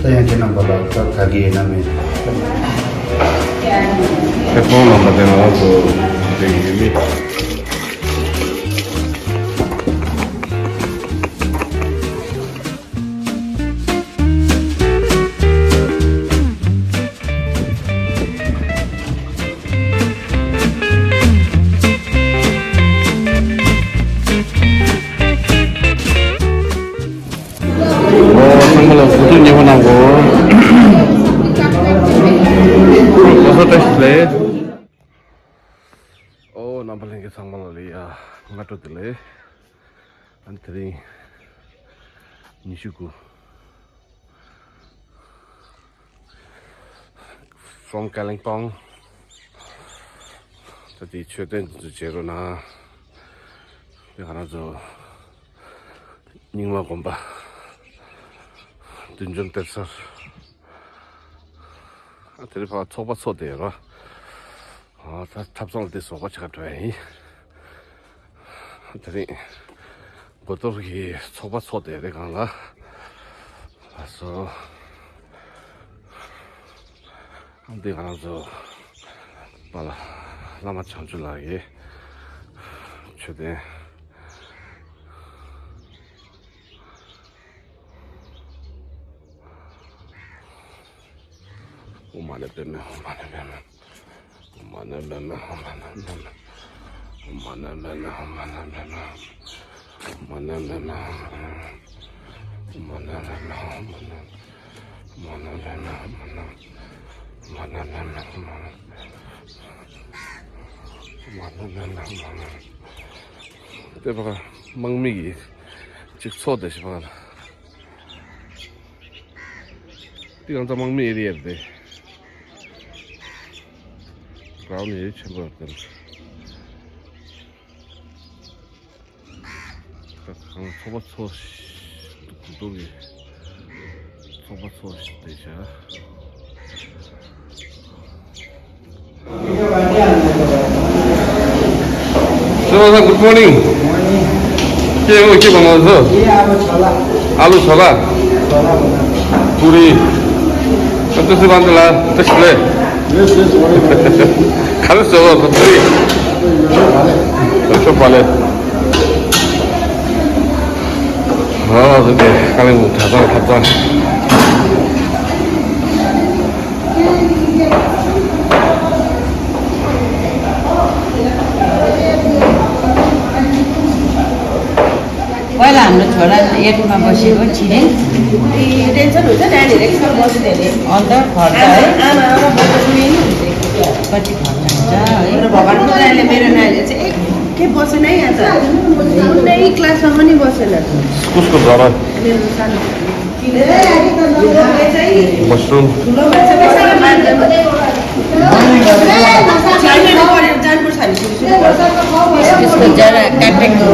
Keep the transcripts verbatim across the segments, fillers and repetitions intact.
ཡང་ཁྱེད་རྣམ་པ་ལ་སྐབས་ག་གི་ཡིན་ན་མེད། ཁྱེད་ཁོང་རྣམ་པ་དེ་ང་རང་ཚོ་དེ་ཡིན་མི། ཨོ། ཚང་མ་ལ་གཟུགས་ཐུགས་མཉེས་པོ་གནང་གོ། གོ་ས་བཀྲ་ཤིས་བདེ་ལེགས། ཨོ། རྣམ་པ་ལྷན་རྒྱས་ཚང་མ་ལ་ལི་ཡ་སྔ་དྲོ་བདེ་ལེགས། ཨ་ནི་དེ་རིང་ཉི་ཤུ་དགུ། From Kalimpong. ད་དེ་མཆོད་རྟེན་འདི་ཚོ་མཇལ་རོགས་གནང་། དེ་ང་རང་ཚོ་རྙིང་མ་དགོན་པ་བདུད་འཇོམས་གཏེར་གསར། ཨ། དེ་རིང་ཕར་ཚོགས་པ་ཚོགས་བསྡད་ཡོད་ར། ཨ། ད་ཐབ་ཚང་ལ་དེ་བཟོ་པ་ཆ་ག་འགྲོ་ཡ་ཡིན། དེ་རིང་སྒོ་གཏོར་གྱི་ཚོགས་པ་ཚོགས་བསྡད་རེད་གང་ལ། ལགས་སོ། ཨ། འདི་ང་རང་ཚོ་པཱ་ལགས་བླ་མ་བྱང་ཆུབ་ལགས་ཀྱི་མཆོད་རྟེན། ཨོཾ་མ་ཎི་པདྨེ་ཧཱུྃ། མ་ཎི་པདྨེ་ཧཱུྃ། མ་ཎི་པདྨེ་ཧཱུྃ། མ་ཎི་པདྨེ་ཧཱུྃ། མ་ཎི་པདྨེ་ཧཱུྃ། མ་ཎི་པདྨེ་ཧཱུྃ། མ་ཎི་པདྨེ་ཧཱུྃ། མ་ཎི་པདྨེ་ཧཱུྃ། མ་ཎི་པདྨེ་ཧཱུྃ། མ་ཎི་པདྨེ་ཧཱུྃ། དེ་བར་དམག་མི་གིས་གཅིག་ཚོགས་བསྡད་ཤག་པ་ལ། འདི་ང་ཚོ་དམག་མི་ཨེ་རི་ཡ་རེད། གྲོགས་མི་ཆེན་པོ་རེད། ད་གང་ཚོགས་པ་ཚོགས་ཤིག་འདུག་གི། ཚོགས་པ་ཚོགས་ཤིག་བསྡད་ཤག Sir, good morning. के हो, के बनाउँछ? आलु छोला। आलु छोला। पुरी। अनि त्यसै बाँड्नु ला, त्यसले। खानु छ अब, पुरी। यसो पाले। अँ, त्यो कालिम्पोङ थाहा छ, थाहा छ। पहिला हाम्रो छोरा एटमा बसेको छिरे। टेन्सन हुन्छ नानीहरू एक्स्ट्रा बस्ने अरे। अन्त खर्च है? आमा, आमा, आमा बस्नु नि। कति खर्च हुन्छ है? मेरो भगवान पुत्राले मेरो नानीले चाहिँ एकै बसेन है आज। कुनै क्लासमा पनि बसेन। कसको छोरा? मेरो सानो। मसरुम। त्यसको जरा काटेको।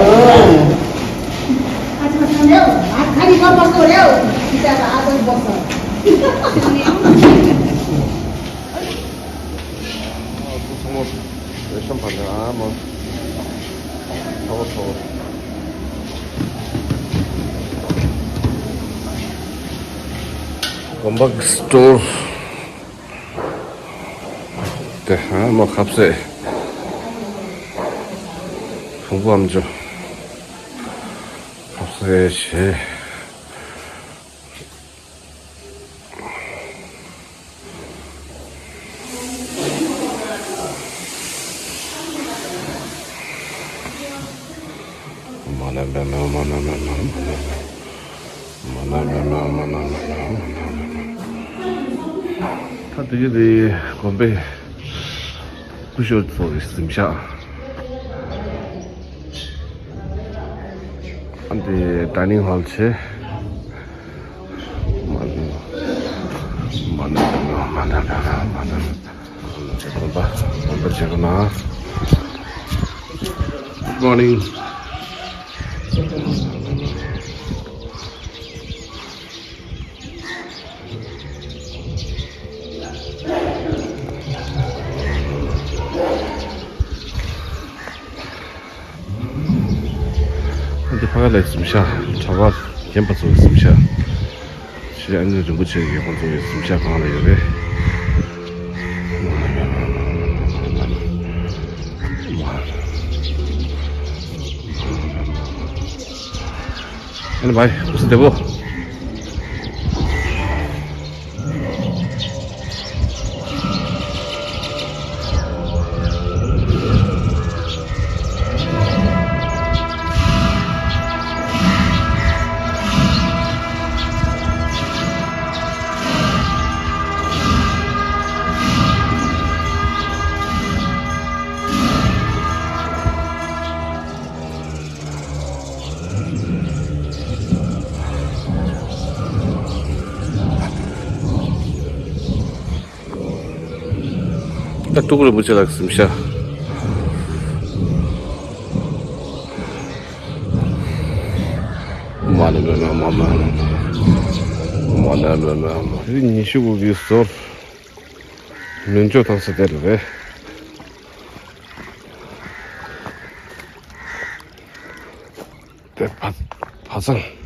Gombak store. དེ་ཧ་མོ་ཁ་ཟས། ཕུང་པོ་ཨམ་ཅོག་ཁ་ཟས་བྱས། ད་དེ་གི་དེ་དགོན་པའི་སྐུ་ཞབས་ཚོ་གི་གཟིམ་ཤག་ཨ་འདི་ཌའི་ནིང་ཧོལ་ཆེ། མ་ན་མ་ན་མ་ན་མ་ན། དགོན་པ་དགོན་པ་མཇལ་གོ་ན། Good morning. འདི་ཕ་ག་ལའི་གཟིམ་ཤག་གྲྭ་པ་རྒན་པ་ཚོའི་གཟིམ་ཤག་ཞེས་ཨ་ནེ་རིན་པོ་ཆེ་གིས་ཁོང་ཚོ་གི་གཟིམ་ཤག་སྒང་ལ་ཡོད་རེད། ཨ་ནི་བའི་ཨུ་སི་བདེ་པོ། ད་ཏུ་ཀུ་རིན་པོ་ཆེ་ལགས་གཟིམ་ཤག་མ་ཎི་མ་མ་མ་མ་མ་མ་མ་མ་མ་མ་མ་ཉི་ཤུ་དགུ་གི་ཟོར་མི་འཇོག་བཏང་ས་དེ་རེད། དེ་བ་བ་ཚང་།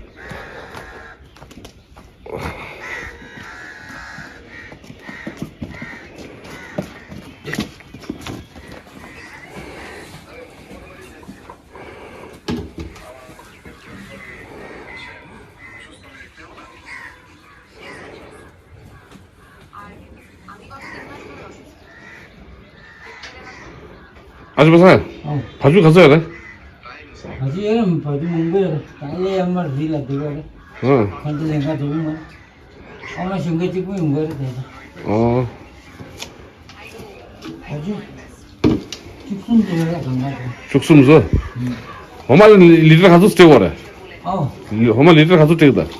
ཨ་ཅོ་པ་སངས། ཨོ། བ་ཕྱུགས་ག་ཚོད་ཡོད་རེད། བ་ཕྱུགས་ཡོད་རེད། བ་ཕྱུགས་མང་པོ་ཡོད་རེད། ད་ཨེ་ཡར་མར་རི་ལ་འདུག་ཡོད་རེད། ཨ། ཁོང་ཚོ་ལས་ཀ་འགྲོ་གི་མ་རེད། ཨ་མ་ཞིང་ཁ་གཅིག་པུ་ཡོང་གི་རེད་དེ། ཨོ། བ་ཕྱུགས་བཅུ་གསུམ་ཙམ་ཡོད་རེད་གང་ག་དེ། བཅུ་གསུམ་ཙམ། ཨོ་མ་ལི་ཊར་ག་ཚོད་སྤྲད་དགོས་རེད། ཨོ། ལི་ཨོ་མ་ལི་ཊར་ག་ཚོད་སྤྲད་ད།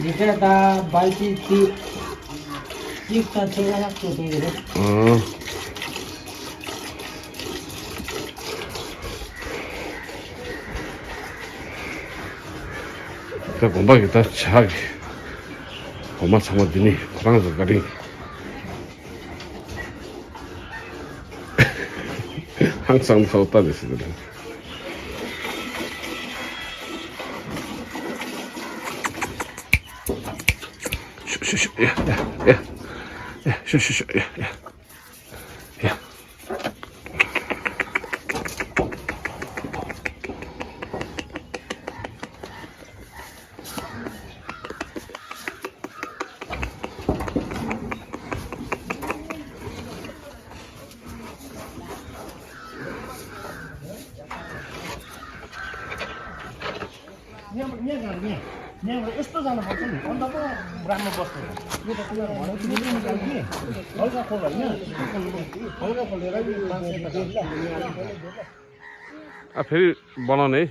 ལི་ཊར་ད་བལ་ཏི་ཏི་གཅིག་དང་ཕྱེད་ཀ་ལྷག་ཙམ་སྤྲད་ཀྱི་རེད། ཨོ། ད་དགོན་པ་གི་ད་ཇ་གི་འོ་མ་ཚང་མ་འདི་ནི་ཁོ་རང་ཚོ་བཀའ་དྲིན། ཧང་སང་ཚོ་ལྟ་རེ་ཟེར་ནས། ཤུ་ཤུ་ཤུ་ཡ་ཡ་ཡ་ཡ་ཤུ་ཤུ་ཤུ་ཡ་ཡ་ཡ། ཨ་ཕེ་རི་བ་ལང་ནི།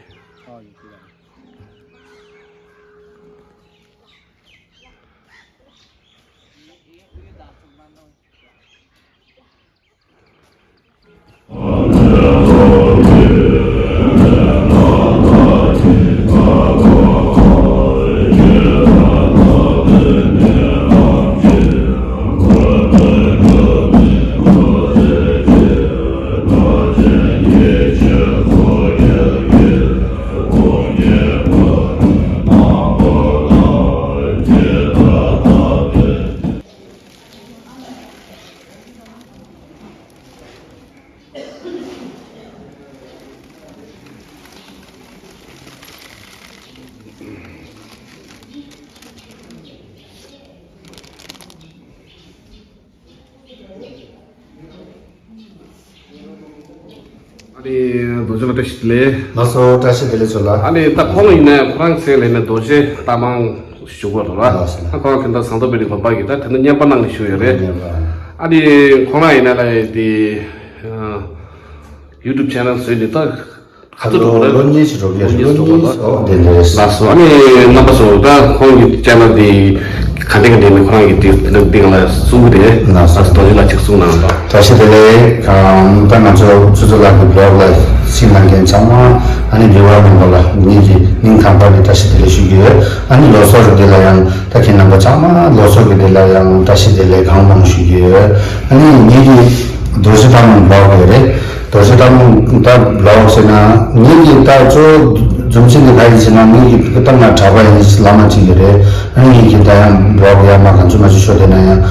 ཨ་ནི་རྡོ་རྗེ་ལགས་བཀྲ་ཤིས་བདེ་ལེགས། ལགས་སོ་བཀྲ་ཤིས་བདེ་ལེགས་ཚོ་ལ། ཨ་ནི་ད་ཁོང་ཡིན་ན་ཁོ་རང་ཚེ་ལས་ན་རྡོ་རྗེ་རྟ་མང་བཞུགས་པ་རེད་བ། ལགས་སོ། ད་ཁོ་རང་དེ་འདྲ་ཟངས་མདོག་དཔལ་ལྡན་དགོན་པ་གི་ད་དེ་འདྲ་བརྙན་པར་ནང་ནས་བཞུགས་ཡོད་རེད། བརྙན་པར། ཨ་ནི་ཁོང་རང་ཡིན་ན་ལ་དེ་ཡུ་ཊུབ་ཆེ་ནལ་བཟོས་ནས་ད། ཁ་ཐུག་འགྲོ་གི་རེད། ལོ་གཉིས་ཅིག་འགྲོ་གི་རེད། ལོ་གཉིས་འགྲོ་གི་རེད། ཨོ་དེ་འདྲ་རེད། ལགས་སོ། ཨ་ནི་རྣམ་པ་ཚོ་ད་ཁོང་གི་ཅེ་ནལ་དེ་ག་འདྲ་ག་འདྲ་ནས་ཁོ་རང་གི་དེ་དེ་འདི་ག་ལ་གསུང་གི་རེད། ལགས་སོ། ལགས་སོ། རྡོ་རྗེ་ལགས་ཅིག་གསུང་གནང་དང་། བཀྲ་ཤིས་བདེ་ལེགས། ཨམ་ད་ང་ཚོ་ཆུ་ཚོད་ལགས་ཀྱི་བི་ལོག་ལ་གཟིགས་གནང་མཁན་ཚང་མ་ཨ་ནི་བི་བར་རྣམ་པ་ལ་ངེད་ཀྱི་སྙིང་ཐག་པ་ནས་བཀྲ་ཤིས་བདེ་ལེགས་ཞུ་གི་ཡོད། ཨ་ནི་ལོ་གསར་གྱི་འདི་ལ་ཡང་ད་ཁྱེད་རྣམ་པ་ཚང་མ་ལོ་གསར་གྱི་འདི་ལ་ཡང་བཀྲ་ཤིས་བདེ་ལེགས་གང་མང་ཞུ་གི་ཡོད། ཨ་ནི་ངེད་ཀྱི་རྡོ་རྗེ་ལྟ་མང་བི་ལོག་ཡོད་རེད། རྡོ་རྗེ་ལྟ་མང་ད་བི་ལོག་ཟེར་ན་ངེད་ཀྱི་ད་གཙོ་བོ་ རྫུན་ཆེན་འདི་ག་ཡིན་ཟེར་ན། མི་གི་ཕི་ཀི་ཏང་ང་གྲྭ་པ་ཡིན། བླ་མ་གཅིག་གི་རེད། ཨ་ནི་ངེད་ཀྱི་ད་ཡང་བོག་ཡ་མ་གང་ཚོད་མ་ཅིག་ཤོད་དེ་ན་ཡང་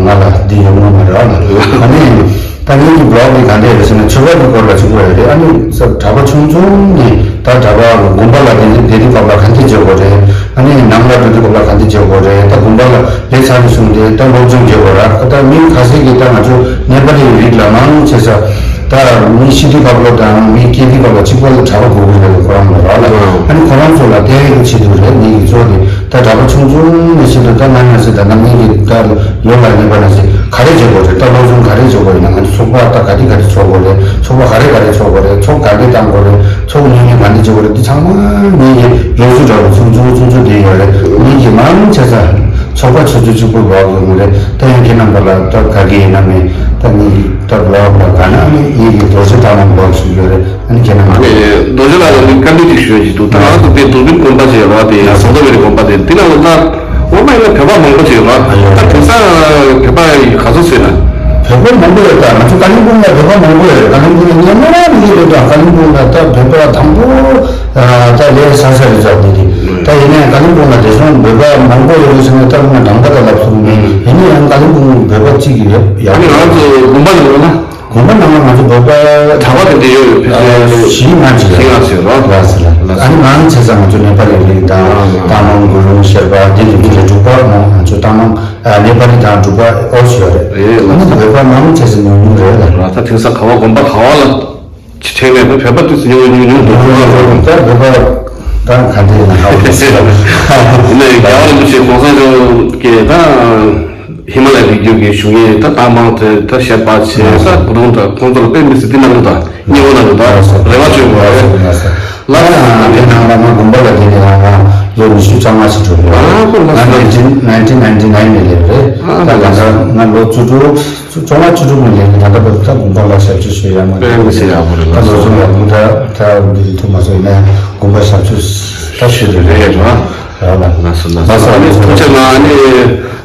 ང་ལ་འདི་ཡོང་ངོ་མ་རེད་ཨ་ལ། ཨ་ནི་ད་ངེད་ཀྱི་བོག་གི་ག་འདྲ་རེད་ཟེར་ན། ཆོས་པ་གི་སྐོར་ལ་ཅིག་གོ་ཡ་རེད། ཨ་ནི་ས་གྲྭ་པ་ཆུང་ཆུང་ནས་ད་གྲྭ་པ་དགོན་པ་ལ་བསྡད་བསྡད་དུས་སྐབས་ལ་ག་འདྲ་བྱེད་དགོས་རེད། ཨ་ནི་ནང་ལ་འགྲོ་དུས་སྐབས་ལ་ག་འདྲ་བྱེད་དགོས་རེད། ད་དགོན་པ་ལ་ལས་ཚར་ནས་བཟུང་སྟེ་ད་སློབ་སྦྱོང་བྱེད་དགོས་ར། ད་མི་ཁ་ཤས་ཀྱིས་ད་ང་ཚོ་ནེ་པ་ལི་རིགས་ལ་མང་ཆེ་ས་ད་མི་ཤི་དུས་སྐབས་ལ་དང་མི་སྐྱེ་དུས་སྐབས་ལ་གཅིག་པ་ལ་གྲྭ་པ་དགོས་ཀྱི་རེད། ཁོ་རང་ལ་ར་ལ། ཨ་ནི་ཁོ་རང་ཚོ་ལ་བསྟན་ཡོད་ཆེད་དུ་རེད། ངེད་ཀྱི་གཙོ་དེ་ད་གྲྭ་པ་ཆུང་ཆུང་ནས་བྱེད་དུ་ད་ང་ན་སི་ད་ན་ངེད་ཀྱི་ད་ལོ་ལ་ནེ་པ་ན་སི་ག་རེ་བྱེད་དགོས་རེད། ད་སློབ་སྦྱོང་ག་རེ་བྱེད་དགོས་ཡིན་ན། ང་ཚོ་ཚོགས་པ་ད་ག་དེ་ག་དེ་ཚོགས་དགོས་རེད། ཚོགས་པ་ག་རེ་ག་རེ་ཚོགས་དགོས་རེད། ཚོགས་ག་འདྲས་བཏང་དགོས་རེད། ཚོགས་ཉུང་ཉུང་ག་འདྲས་བྱེད་དགོས་རེད། འདི་ཚང་མ་ངེད་ཀྱི་རེ་ཟུང་འདྲ་བོ་ཆུང་ཆུང་ཆུང་ཆུང་དེ་ཡོད་རེད། ངེད་ཀྱི་མང་ཆེ་ས་ཚོགས་པ་ཆུ་ཚོད་གཅིག་པོ་ལོག་ཡོང་གི་རེད། ད་ཡང་ཁྱེད་རྣམ་པ་ལ་ད་ག་གི་ཡིན་ན་མེད། ད་ངེད་ཀྱི་ད་ལོག་ལ་ག་ན་ནི་ངེད་ཀྱི་རྡོ་རྗེ་ལྟ་མང་ལོག་ཞུ་ཡོད་རེད། ཨ་ནི་ཁྱེད་རྣམ་པ། ཨ་ནི་རྡོ་རྗེ་ལགས་ལ་ནི་བཀའ་འདྲི་ཅིག་ཞུ་ཡ་ཅིག་འདུག་ད་ང་ཚོ་དེ་འདུག་པའི་དགོན་པ་ཅིག་ཡོད་རེད་བ། དེ་ཡང་ཟངས་མདོག་དཔལ་རི་དགོན་པ་དེ། དེ་ནང་ལ་ད་འོ་མ་ཡིན་ན་བོད་པ་མང་པོ་ཅིག་ཡོད་རེད་བ། ད་དེང་སང་བོད་པ་ཡི་ག་ཚོད་ཚོད་ན། བོད་པ་མང་པོ་ཡོད། ད་ང་ཚོ་ཀ་ལིམ་པོང་ལ་བོད་པ་མང་པོ་ཡོད། ཀ་ལིམ་པོང་ལ་ཉེ་མོ་མི་ཡོད་ད། ཀ་ལིམ་པོང་ལ་ད་བོད་པ་དང་པོ་ད་ལས་ས་ས་རེད་ཟེར་བ་དེ་རེད། ད་ཡིན་ནའི་ཀ་ལིམ་པོང་ལ་དེ་སོང་བོད་པ་མང་པོ་ཡོད་ཟེར་ན་ད་ང་འགྲམ་པ་ད་ལབ་སོང་མེད། ཡིན་ནའི་ཡང་ཀ་ལིམ་པོང་བོད་པ་གཅིག་ཡོད་ཡ། ཨ་ནི་ང་ཚོ་དགོན་པ་ནང་ལ་ན། དགོན་པ་ནང་ལ་ང་ཚོ་བོད་པ་གྲྭ་པ་དེ་འདྲ་ཡོད་ཡོད། ཕལ་ཆེར་བཞི་ལྔ་ཅིག་ཡོད། བཞི་ལྔ་ཅིག་ཡོད་རོ། ལགས་སོ་ལགས། ཨ་ནི་མང་ཆེ་ས་ང་ཚོ་ནེ་པ་ལི་རིགས་དང་ཏ་མང་གུ་རུང་ཤེར་པ་འདི་རིགས་ཀྱི་རེད། འབྲུག་པ་མང་ང་ཚོ་ཏ་མང་ནེ་པ་ལི་དང་འབྲུག་པ་ཨོ་ཤི་ཡོད་རེད། ཨ་ནི་བོད་པ་མང་ཆེ་ས་ཉུང་ཉུང་རེད་ལ། ར་ད་དེང་སང་ག་བ་དགོན་པ་ག་བ་ལ་ཕྱི་ཁྲལ་མེད་པའི་བོད་པ་དུས་སུ་ཉུང་ཉུང་ཉུང་འགྲོ་ཐུབ་པ་རེད། ད་བོད་པ་ད་ག་འདྲ་ཡིན་ན་ཧ་གོ་སྲིད་ལ། ཡིན་ན་ཡང་རྒྱལ་བ་རིན་པོ་ཆེ་གོང་ས་མཆོག་གིས་ད། ཧི་མ་ལ་ཡའི་རི་རྒྱུད་ཀྱི་བཞུགས་གནས་ད་ཏ་མང་དེ་ད་ཤར་པ་ཆེ་ས་གུ་རུང་དང་ཁོང་ཚོ་ལ་དཔེ་མི་སྲིད་དེ་ནང་དུ་ད་སྙིང་བོ་ནང་དུ་ད་རེ་བ་བཅོལ་དགོས་རེད། ལགས་སོ། ང་དེ་ནང་ལ་ང་དགོན་པ་ལ་དེ་ནས་ང་ལོ་ཉི་ཤུ་རྩ་ལྔ་ཞིག་འགྲོ་གི་ཡོད། ང་nineteen ninety nine ནས་སླེབས་རེད། ད་ལ་ད་ང་ལོ་བཅུ་དྲུག་བཅོ་ལྔ་བཅུ་དྲུག་ནས་སླེབས་རེད། ད་ལྟ་བར་ད་དགོན་པ་ལ་ཞབས་ཕྱི་ཞུ་ཡ་མ་དཔེ་མི་སྲིད་ཡག་པོ་རེད། ད་ལོ་ལགས་སོ། ཚོ་ཡག་པོ་ད་ད་འདི་ཐུབ་མ་སོང་ཡིན་ན་དགོན་པ་ཞབས་ཕྱི་ད་ཞུ་རེད་རེད། རེད་རེད་བ། ལགས་སོ་ལགས་སོ། ཨ་ནི་ཐུགས་རྗེ་གནང་། ཨ་ནི་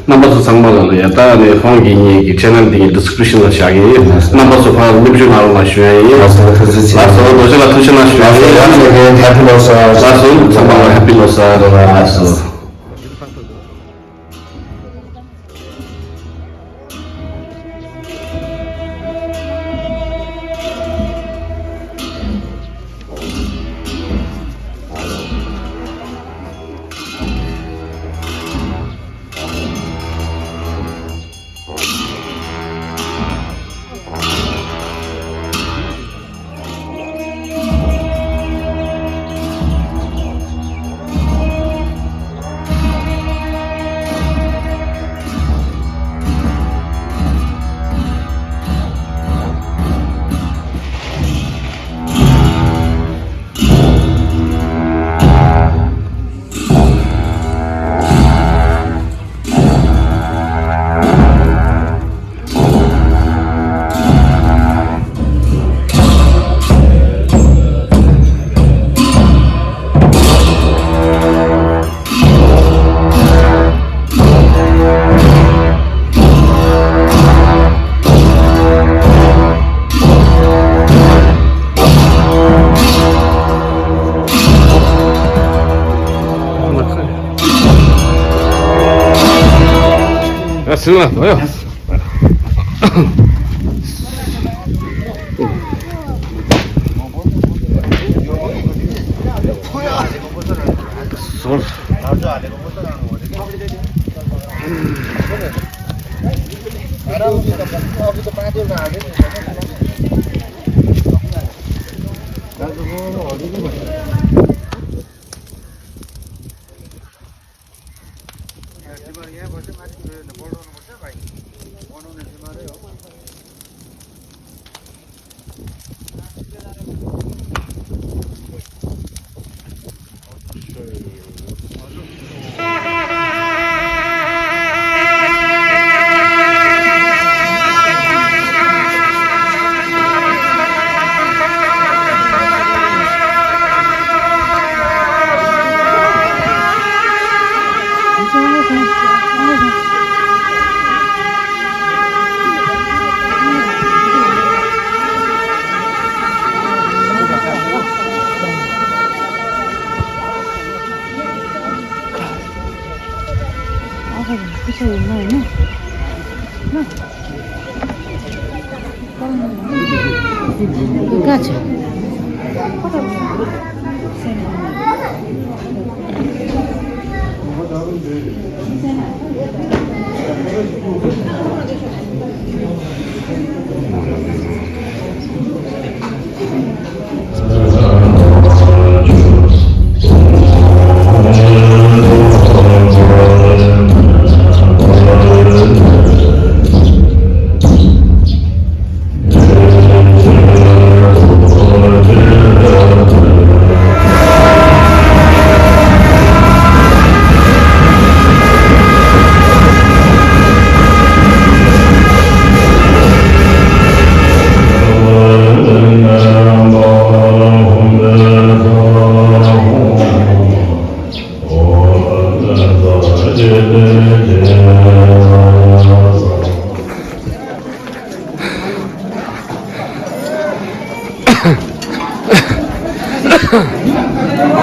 རྣམ་པ་ཚོ་ཚང་མ་ལ་ལ་ཡ་ད་ཨ་ནི་ཧོང་གི་ངེད་ཀྱི་channel འདི་ངའི་description ལ་བཞག་གི་ཡིན། རྣམ་པ་ཚོ་ཕར་མཉམ་ཞུགས་གནང་རོགས་གནང་ཞུ་ཡ་ཡིན། ལགས་སོ། ཐུགས་རྗེ་ཆེ། ལགས་སོ། རྡོ་རྗེ་ལགས་ཐུགས་རྗེ་གནང་ཞུ་ཡ་ཡིན། ལགས་སོ། Happy ལོ་གསར། ལགས་སོ། ཚང་མ་ལ་Happy ལོ་གསར། ལགས་སོ། ཨ་སྲིད་ལ་ཨོ་ཡ། ཁ་ཆེ།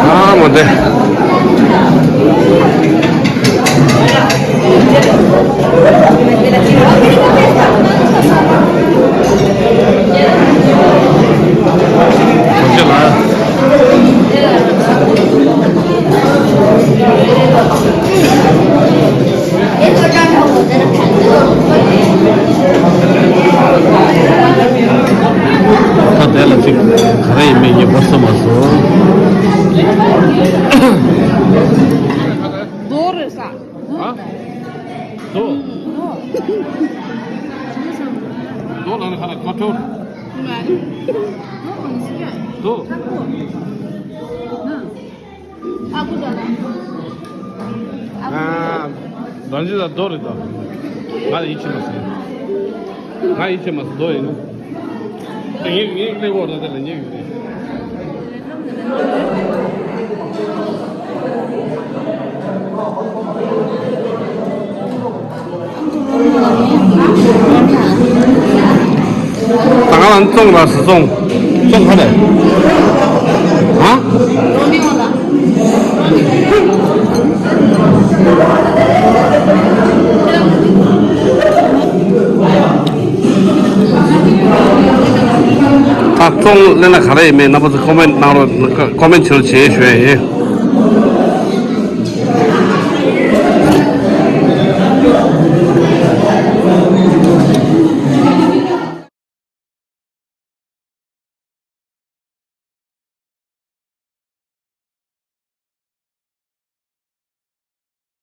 ཨ་མོ་དེ། ཁོ་ཚོ་ལ། ད་དེ་ལ་ཅིག་ག་རེ་ཡིན་མིན་ངས་འབོར་ས་མ་སོང་། རྡོ་རེད་ས། ཨ། རྡོ། རྡོ་ལ་ནི་ཁ་ལ་ཁ་ཐོར། རྡོ། ཨ། རང་ཅི་ལ་རྡོ་རེད་དོ། ང་ལ་ཡིད་ཆེས་མ་སོང་། ང་ཡིད་ཆེས་མ་སོང་རྡོ་ཡིན་ནོ། ངས་ངས་སླེབས་འོག་ན་དེ་ལ་ཉེ་གི་རེད། ད་ང་ལ་བཙོང་ར་སི་བཙོང་། བཙོང་ག་རེ། ཧ། ད་བཙོང་ལེན་ན་ག་རེ་ཡིན་མིན་རྣམ་པ་ཚོ་ཀོ་མེན་ཊི་གནང་རོགས། ཀོ་མེན་ཊི་བྱེད་རོགས་བྱེད་ཞུ་ཡ་ཡིན།